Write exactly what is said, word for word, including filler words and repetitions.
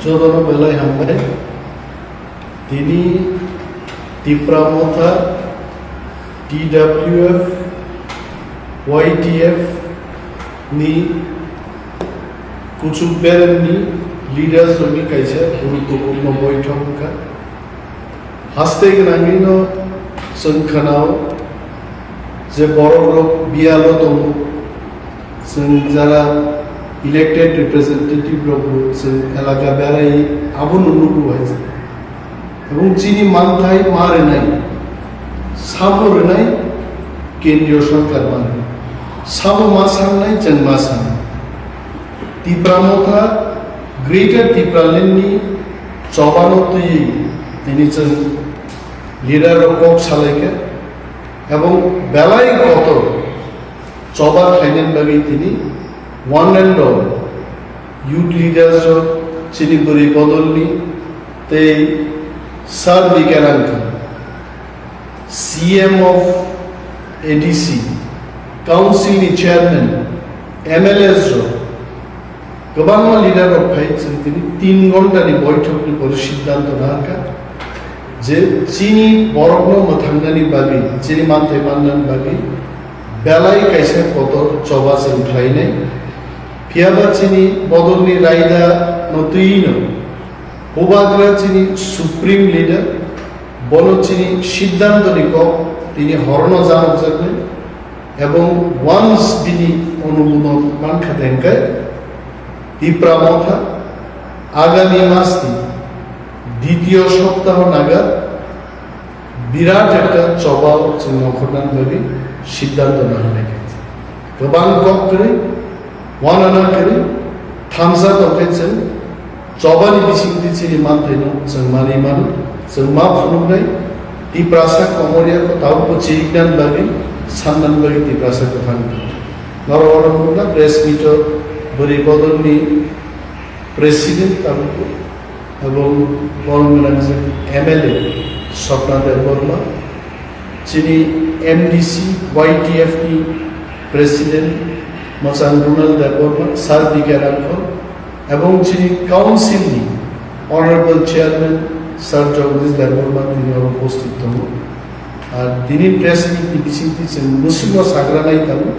Jotono belai hambai. Tini Tipra Motha, T W F, Y T F ni kuchuk beremni leaders rokni kaisa guruttopurno boithok wngkha. Haste gwnangwino chwng khanao je borok rok biyalo tongo, chwng jara elected representative rok bo chwng elaka berai abono nugo hai. Ebong chini manthai ma rwnai, sabo rwnai kendriyo sorkar ma rwnai. Sabo ma sangnai, chwng ma sangnai. Tipra Motha, Greater Tipraland ni chobano twi tini chwng leader rok kok salaikha. Ebong belai kotor choba khlainani bagwi tini one and all youth leaders rok, chini bwrwi bodolni tei Sir Bikerang C M of A D C, Council ni Chairman, M L As rok, kwbangma leader rok phai chwng tini tin ghonta ni boithok ni pore siddhanto nangkha je chini borokno mwthangnani bagwi, chini manthai mannani bagwi belai kaisa kotor choba chwng khlainai. Phiyaba chini bodolni raida no twi no Bubagra chini supreme leader, bono chini siddhanto ni kok tini horono janokjaknai, ebong once bini onumodon mankha dengkai, Tipra Motha agami mas ni ditiyo soptaho naga birat ekta chobao chwng nongkhornani bagwi siddhanto naharnai khe. Kwbang kok kwrwi, wanana kwrwi, thamsa tongkhe chwng chobani bisingtwi chini manthaino chwng manwi mano, chwng ma phunuknai, Tiprasa Komoria ko tabukbo chiriknani bagwi, sannani bagwi Tiprasa kwthang. Norok oro nukna press meet-o bwrwi bodolni president tabukbo, ebong borom gwnang je M L A Swapna Debbarma, chini M D C Y T F ni president mwchang Ronald Debbarma, Sir B K Rangkhol, ebong chini council ni honorable chairman Sir Jagadish Debbarma tini oro upasthit tongo. Ar tini press meet ni bisingtwi chwng mwswkno sagra nai tongo.